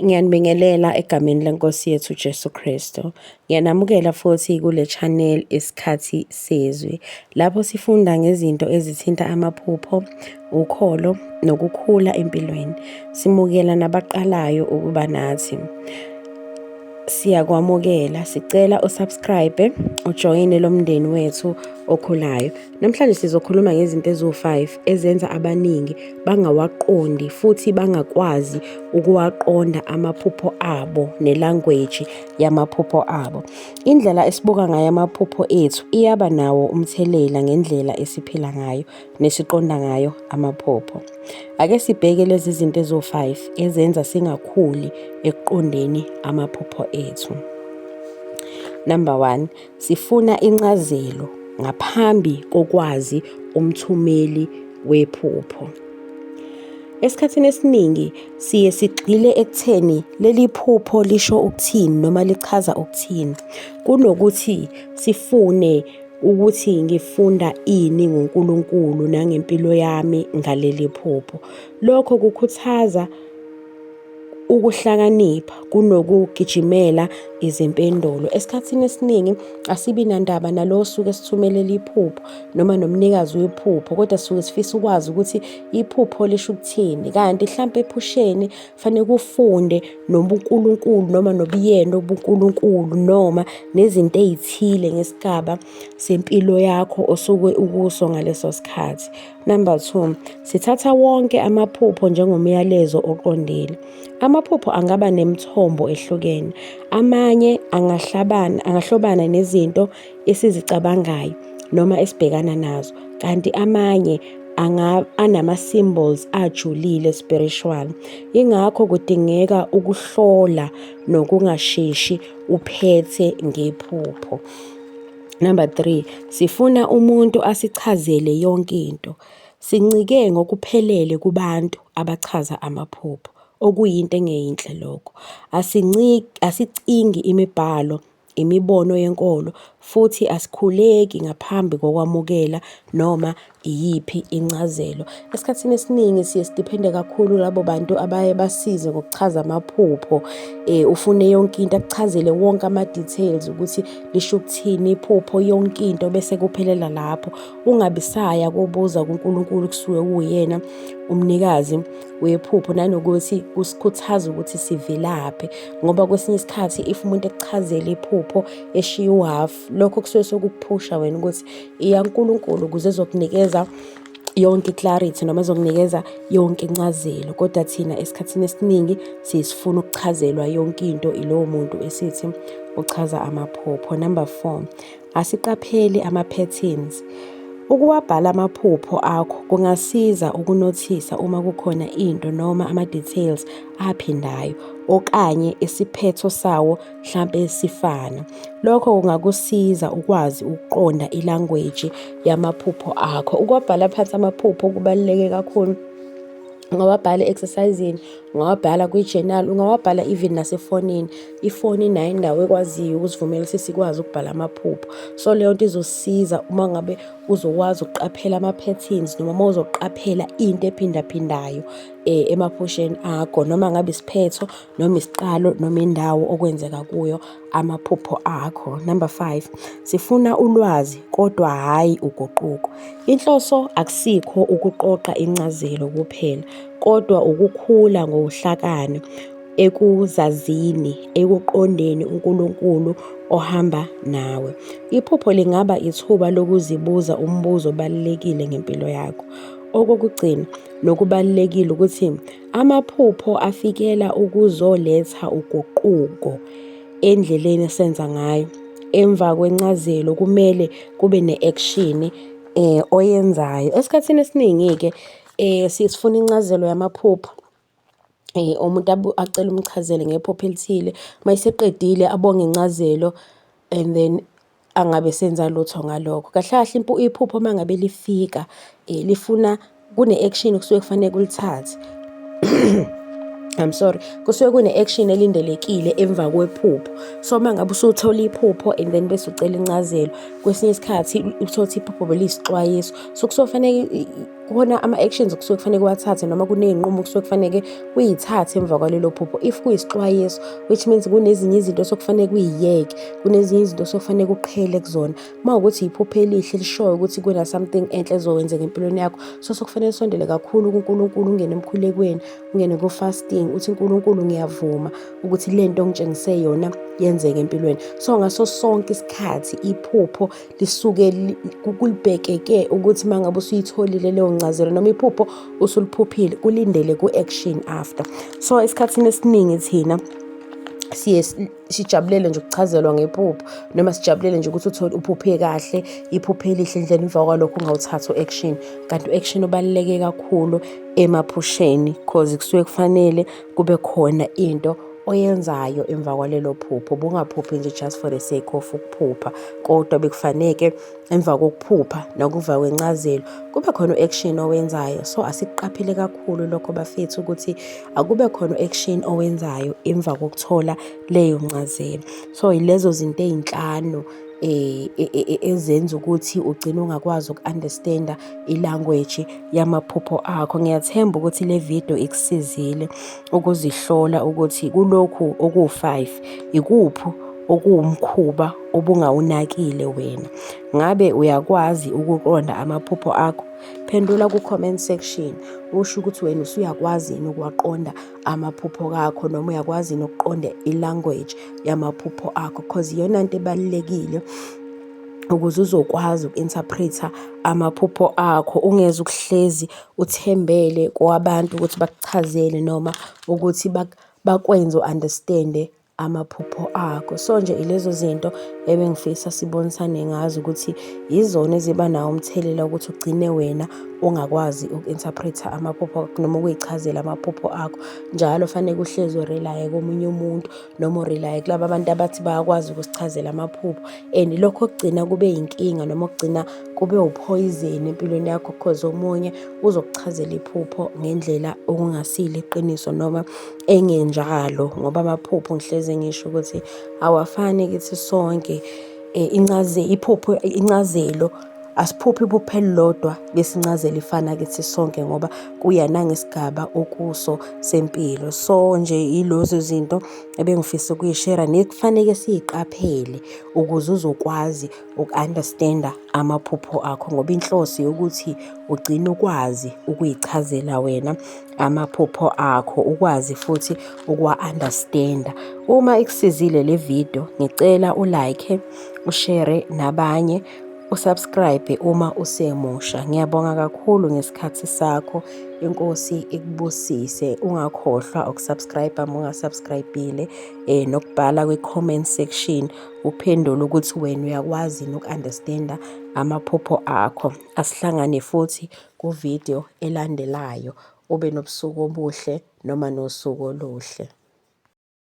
Ngiyanibingelela egameni leNkosi yethu Jesu Kristu. Ngiyanamukela futhi kule channel Isikhathi Sezwi, lapho sifunda ngezinto ezithinta amaphupho, ukholo nokukhula empilweni. Simukela nabaqalayo ukuba nathi. Siyakwamukela, sicela usubscribe, ujoyine lo mndeni wethu okhulayo. Namhlanje sizokhuluma ngezinto eziwu-5 ezenza abaningi bangawaqondi futhi bangakwazi ukuwaqonda amaphupho abo nelanguage yamaphupho abo. Indlela esibuka ngayo amaphupho ethu iyaba nawo umthelela ngendlela esiphila ngayo nesiqonda ngayo amaphupho. Ake sibheke lezi zinto eziwu-5 ezenza singakhuli ekuqondeni amaphupho ethu. Number 1, Sifuna incazelo ngaphambi kokwazi umthumeli wephupho. Esikhathini esiningi siye sigxile ekutheni leli phupho lisho ukuthini noma lichaza ukuthini, kunokuthi sifune ukuthi ngifunda ini ngoNkulunkulu nangempilo yami ngaleli phupho. Lokho kukhuthaza ukuhlakanipha kunokugijimela izimpendulo. Esikhathini esiningi asibi nandaba nalo osuke esithumelela iphupho noma nomnikazi wephupho, kodwa sisuke sifisa ukwazi ukuthi iphupho lisho ukuthini. Kanti hlampe ephusheni faneke ufunde nobuNkulunkulu noma nobuyena ubuNkulunkulu noma nezinto ey'thile ngesigaba sempilo yakho osuke ukuso ngaleso sikhathi. Number 2, sithatha wonke amaphupho njengomyalezo oqondile. Amaphupho angaba nemithombo ehlukene. Amanye angahlabana, angahlobana nezinto esizicabangayo noma esibhekana nazo, kanti amanye anama-symbols ajulile spiritual. Yingakho kudingeka ukuhlola nokungasheshi uphethe ngephupho. Number 3, sifuna umuntu asichazele yonke into. Sincike ngokuphelele kubantu abachaza amaphupho, okuyinto engeyinhle lokho. Asicingi imibhalo, imibono yenkolo futhi asikhuleki ngaphambi kokwamukela noma iyiphi incazelo. Esikhathini esiningi siye sidiphende kakhulu labo bantu abaye basize ngokuchaza amaphupho. Ufune yonke into akuchazele wonke ama-details ukuthi lisho ukuthini iphupho, yonke into bese kuphelela lapho. Ungabi saya kobuza kuNkulunkulu kusuke kuwuyena umnikazi wephupho, nanokuthi kusikhuthaza ukuthi sivilaphe ngoba kwesinye isikhathi if umuntu ekuchazela iphupho eshiya uhafu, lokho kusuke sekukuphusha wena ukuthi iya kuNkulunkulu ukuze ezokunikeza yonke i-clarity noma ezokunikeza yonke incazelo. Kodwa thina esikhathini esiningi siye sifune ukuchazelwa yonke into ilowo muntu esithi uchaza amaphupho. Number 4, asiqapheli ama-patterns. Ukuwabhala amaphupho akho kungasiza ukunothisa uma kukhona into noma ama-details aphindayo okanye isiphetho sawo hlampe sifana. Lokho kungakusiza ukwazi ukuqonda ilanguage yamaphupho akho. Ukuwabhala phansi amaphupho kubaluleke kakhulu. Ungawabhala e-exercise-ini, ungawabhala kwi-journal, ungawabhala even nasefonini. Ifoni inayo indawo ekwaziyo ukusivumela ukuthi sikwazi ukubhala amaphupho. So leyo nto izosiza uma ngabe uzokwazi ukuqaphela ama-patterns noma uma uzoqaphela into ephindaphindayo emaphusheni akho, noma ngabe isiphetho noma isiqalo noma indawo okwenzeka kuyo amaphupho akho. Number 5, sifuna ulwazi kodwa hhayi uguquko. Inhloso akusikho ukuqoqa incazelo kuphela, kodwa ukukhula ngokuhlakani ekuzazini, ekuqondeni uNkulunkulu ohamba nawe. Iphupho lingaba ithuba lokuzibuza umbuzo obalulekile ngempilo yakho. Okokugcina, nokubalulekile ukuthi amaphupho afikela ukuzoletha uguquko endleleni esenza ngayo. Emva kwencazelo kumele kube ne-action oyenzayo. Esikhathini esiningi-ke siye sifune incazelo yamaphupho. Umuntu acele umchazele ngephupho elithile, uma eseqedile abonge incazelo and then angabe esenza lutho ngalokho. Kahle kahle iphupho uma ngabe lifika lifuna kune-action kusuke kufanele ulithathe. I'm sorry, kusuke kune-action elindelekile emva kwephupho. So uma ngabe usuthola iphupho and then bese ucela incazelo, kwesinye isikhathi uthole ukuthi iphupho beliyisixwayiso. So kusuke kufanele Kukhona ama-actions okusuke kufanele uwathathe noma kuney'nqumo okusuke kufaneke uyithathe emva kwalelo phupho. If kuyisixwayiso, which means kunezinye izinto osokufaneke uyiyeke, kunezinye izinto osokufaneke uqhele kuzona. Uma kuwukuthi iphupho elihle elishoyo ukuthi kuna-something enhle ezokwenzeka empilweni yakho, so sokufanele usondele kakhulu kuNkulunkulu, ungene emkhulekweni, ungene ku-fasting, uthi uNkulunkulu ngiyavuma ukuthi le nto ongitshengise yona yenzeke empilweni. So ngaso sonke isikhathi iphupho lisuke kulibhekeke ukuthi uma ngabe usuyitholile leyo ncazelo noma iphupho usuliphuphile, kulindele ku-action after. So esikhathini esiningi thina siye sijabulele nje ukuchazelwa ngephupho noma sijabulele nje ukuthi uthole uphuphe kahle, iphupho elihle endleleni, emva kwalokho ungawuthathi u-action. Kanti u-action ubaluleke kakhulu emaphusheni cause kusuke kufanele kube khona into oyenzayo emva kwalelo phupho. Ubungaphuphi nje just for the sake of ukuphupha, kodwa bekufaneke emva kokuphupha nokuva kwencazelo kube khona u-action owenzayo. So asikuqaphele kakhulu lokho bafethu ukuthi akube khona u-action owenzayo emva kokuthola leyo ncazelo. So yilezo zinto ey'nhlanu ezenza ukuthi ugcine ungakwazi uku-understand-a i-language yamaphupho akho. Ngiyathemba ukuthi le video ikusizile ukuzihlola ukuthi kulokhu okuwu-five ikuphi okuwumkhuba obungawunakile wena. Ngabe uyakwazi ukuqonda amaphupho akho? Phendula ku-comment section usho ukuthi wena usuyakwazi yini ukuwaqonda amaphupho akho noma uyakwazi yini ukuqonda i-language yamaphupho akho, cause iyona nto ebalulekile ukuze uzokwazi uku-interpret-a amaphupho akho, ungeze ukuhlezi uthembele kwabantu ukuthi bakuchazele noma ukuthi bakwenze u-understand-e amaphupho akho. So nje ilezo zinto ebengifisa sibonisane ngazo ukuthi yizona eziba nawo umthelela ukuthi ugcine wena ungakwazi uku-interpret-a amaphupho akho noma ukuyichazela amaphupho akho. Njalo faneke uhlezi u-rely-e komunye umuntu noma u-rely-e kulaba bantu abathi bayakwazi ukusichazela amaphupho, and lokho kugcina kube yinkinga noma kugcina kube uphoyizeni empilweni yakho, cause omunye uzokuchazela iphupho ngendlela okungasilo iqiniso noma engenjalo, ngoba amaphupho ngihlezi ngisho ukuthi awafani kithi sonke. Iphupho incazelo asiphuphi iphupho elilodwa bese incazelo ifana kithi sonke, ngoba kuya nangesigaba okuso sempilo. So nje yilezo zinto ebengifisa ukuyishera nekufaneke siyiqaphele ukuze uzokwazi uku-understand-a amaphupho akho, ngoba inhloso yokuthi ugcine ukwazi ukuyichazela wena amaphupho akho, ukwazi futhi ukuwa-understand-a. Uma ikusizile le video, ngicela u-like, u-share nabanye, u-subscribe uma usemusha. Ngiyabonga kakhulu ngesikhathi sakho. Inkosi ikubusise. Ungakhohlwa uku-subscribe uma unga-subscribe-ile, nokubhala kwi-comment section uphendule ukuthi wena uyakwazi yini uku-understand-a amaphupho akho. Asihlangane futhi ku-video elandelayo. Ube nobusuku obuhle noma nosuku oluhle.